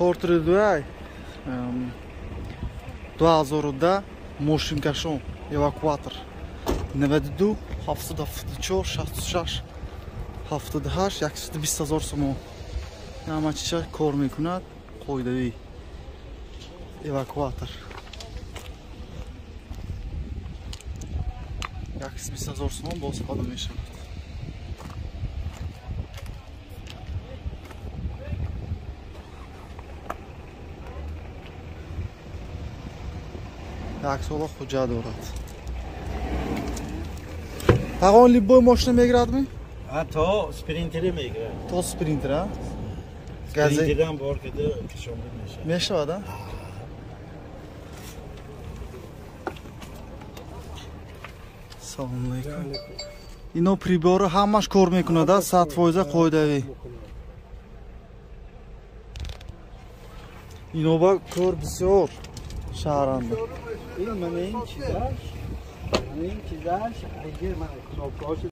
Портри дуай 2010 мошинкашон эвакуатор 92 774 66 78 120 ҳазор сомон. Ҳама чиза кор мекунад, қоидавӣ эвакуатор 120 ҳазор сомон боз фода мешавад. Як сола хуҷа дорад. Тағон либои мошина мегирад ми? То спринтери мегирад. То спринтера? Спринтерам бор кида кишонда мешавад. Мешавад, а? Салом алейкум. Ино прибори ҳамаш кор мекунад, а? 100% қоидавӣ. Ино ба кор бисёр шаҳранда. Ин мана ин чизаш, агар ман кнопкаҳошо